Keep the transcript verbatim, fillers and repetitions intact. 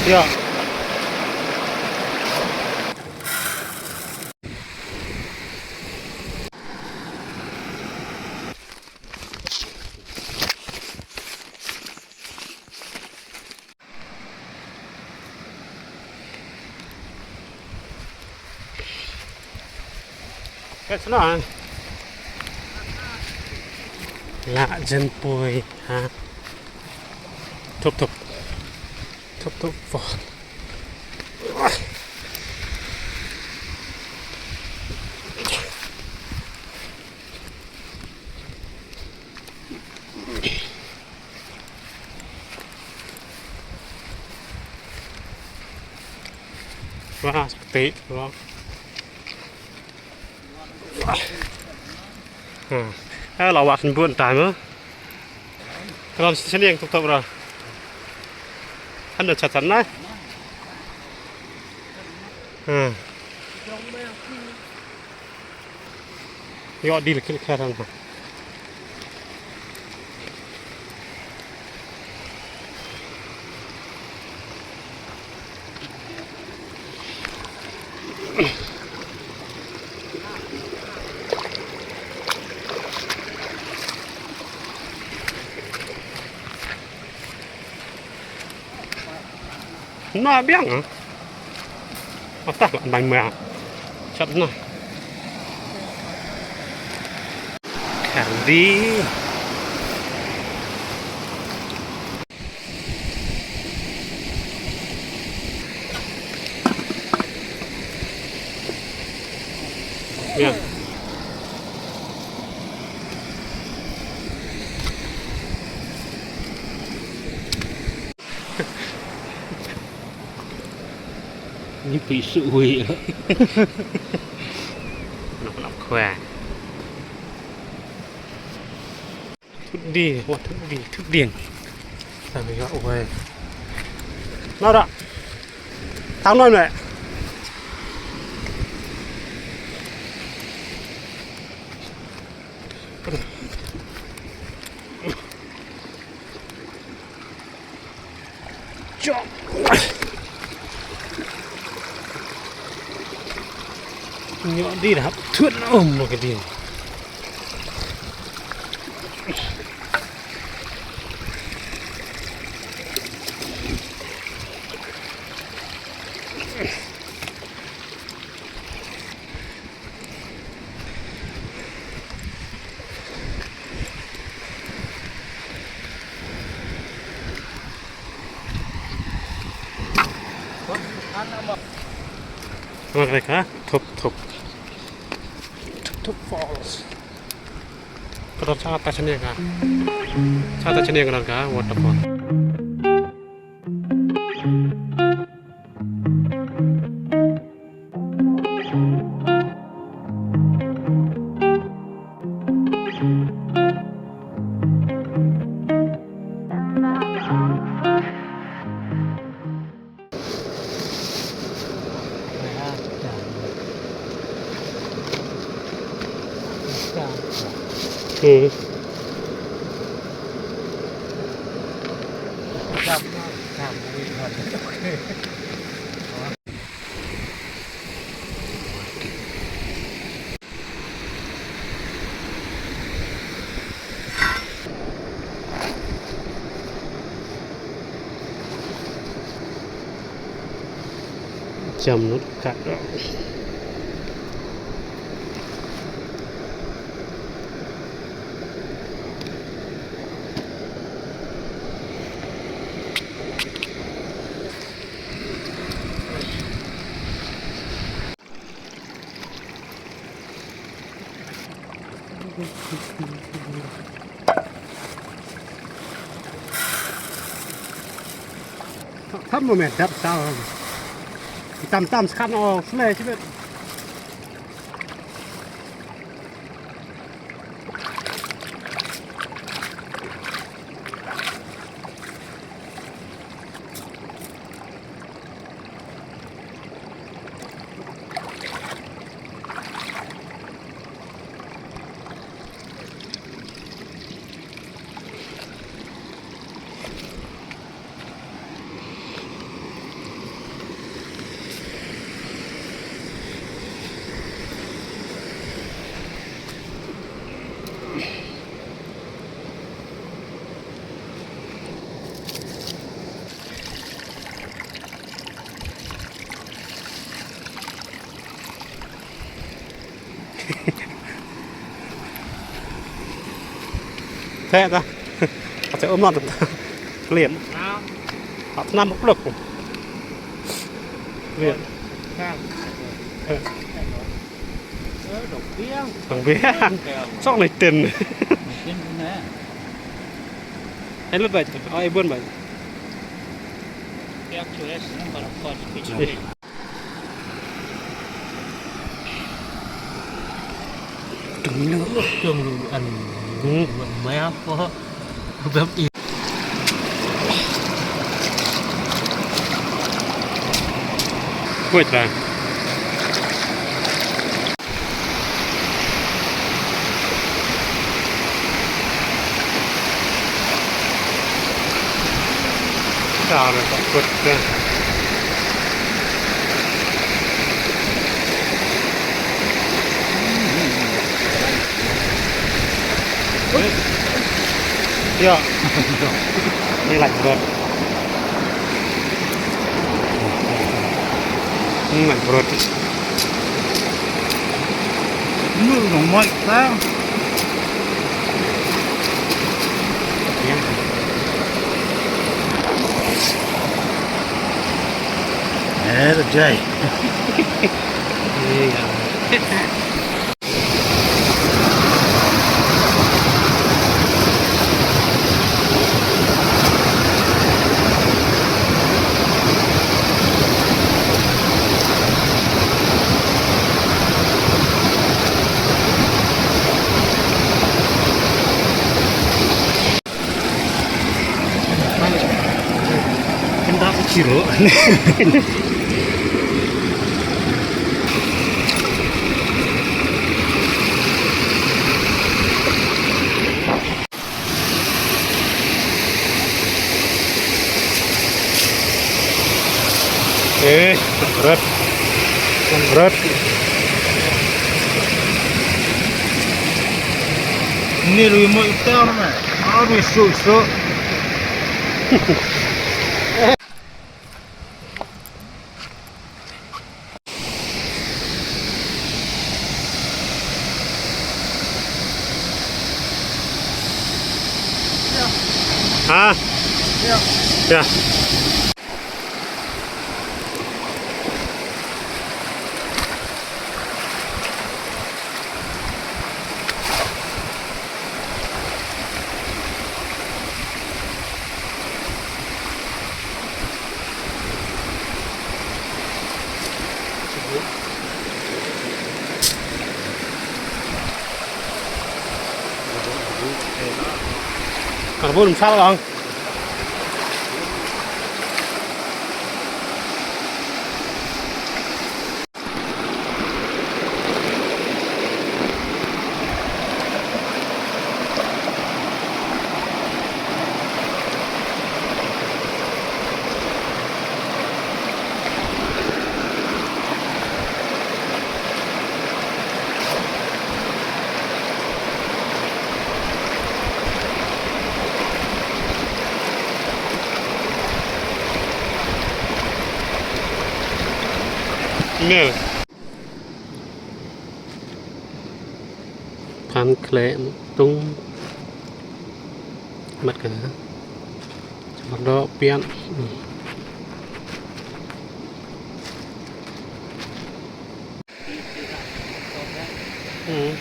Ja. Ka shnong. La jan poi ha. Thup thup. Thup thup. Wah, seperti itu. Hmm. Eh, lawak sembun time. Kram sini yang tutup dah. Kan dah catat nah. Hmm. Yo, deal kill kharan. Na biang ah. Atah lah ban mah. Chat na. Kandi. Ya. Ni pi su wi. Nok nok khwa. Thut di, wa thut di, thut di. Sa wi ga wi. Nara. Tang noi me. Chop. Nyo di hap thut um ma ka din. Mak reka, thup thup. Thup thup falls. Ka dor cha ta chane ka. Cha ta chane ka dor ka waterfall. Hmm. Jam lut kat. Tam mo me dap sa. Tam tam skat o sle sibet. Te ta. Ate um na ta. Klian. At nam plok. Klian. Dong biang. Sok ni tin. Ai lut bai. Ai bun bai. Tung lu. Tung lu an. Hmm. Wan maya po. Bam i. Wait lah. Tara ka kut ka. Ya. Ni lait brot. Ni lait brot. Ni nong mai ta. Eh, the J. Kynda ka chiro. Eh, rat. Rat. Ni lui mo ita me. Aduh, su, su. Ha? Ya. Karbon sal lang. Nel. Phan khleh tung mat ka. Chamar doh pian. Hmm.